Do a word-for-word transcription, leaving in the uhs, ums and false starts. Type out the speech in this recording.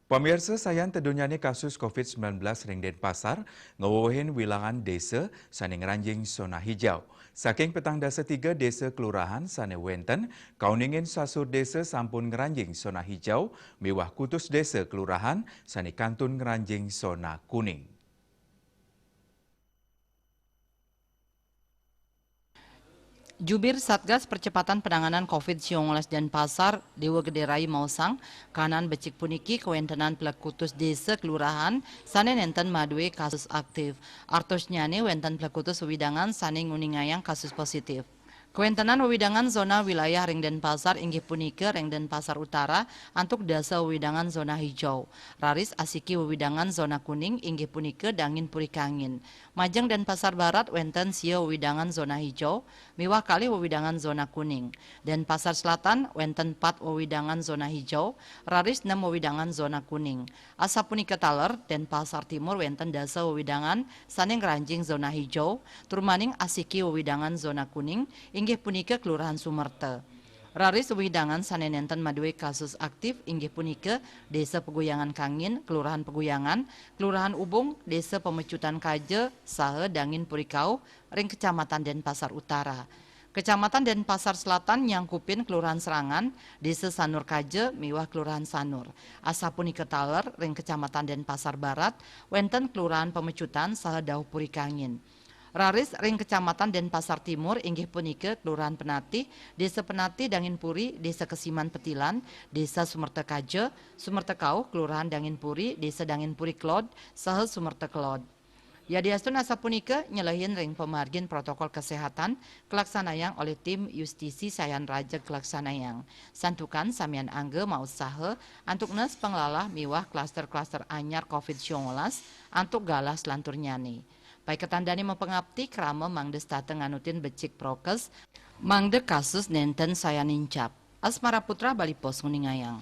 Pamirsa, sayan tedunyané kasus covid sembilan belas ring Denpasar ngwewehin wilangan désa sané ngranjing zona hijau. Saking petang dasa tiga désa kelurahan sané wénten, kauningin sasur désa sampun ngranjing zona hijau, miwah kutus désa kelurahan sané kantun ngranjing zona kuning. Jubir Satgas Percepatan Penanganan covid sembilan belas Denpasar, Dewa Gedé Rai maosang, kahanan becik puniki kawéntenan plekutus désa kelurahan sané nénten madué kasus aktif. Artosnyané wénten plekutus wewidangan sané nguningayang kasus positif. Kawéntenan wewidangan zona wilayah ring Denpasar inggih punika ring Denpasar Utara antuk dasa wewidangan zona hijau. Raris asiki wewidangan zona kuning inggih punika Dangin Puri Kangin. Majeng Denpasar Barat wénten sia wewidangan zona hijau miwah kalih wewidangan zona kuning. Denpasar Selatan wénten pat wewidangan zona hijau, raris nem wewidangan zona kuning. Asapunika taler, Denpasar Timur wénten dasa wewidangan sané ngranjing zona hijau, tur malih asiki wewidangan zona kuning, inggih punika Kelurahan Sumerta. Raris wewidangan sané nénten madué kasus aktif inggih punika Désa Peguyangan Kangin, Kelurahan Peguyangan, Kelurahan Ubung, Désa Pemecutan Kaja, saha Dangin Puri Kauh ring Kecamatan Denpasar Utara. Kecamatan Denpasar Selatan nyangkupin Kelurahan Serangan, Désa Sanur Kaja, miwah Kelurahan Sanur. Asapunika taler ring Kecamatan Denpasar Barat, wénten Kelurahan Pemecutan saha Dauh Puri Kangin. Raris ring Kecamatan Denpasar Timur inggih punika Kelurahan Penatih, Désa Penatih Dangin Puri, Désa Kesiman Petilan, Désa Sumerta Kaja, Sumerta Kauh, Kelurahan Dangin Puri, Désa Dangin Puri Kelod, saha Sumerta Kelod. Yadiastun asapunika nyelehin ring pamargin protokol kesehatan kalaksanayang olih tim Justisi sayan raja kalaksanayang. Santukan samian angga mausaha antuk nes panglalah miwah klaster-klaster anyar covid sembilan belas antuk galah selanturnyané. Paiketan dané mapangapti krama mangda setata nganutin becik prokes, mangda kasus nénten sayan nincap. Asmara Putra, Bali Post, nguningayang.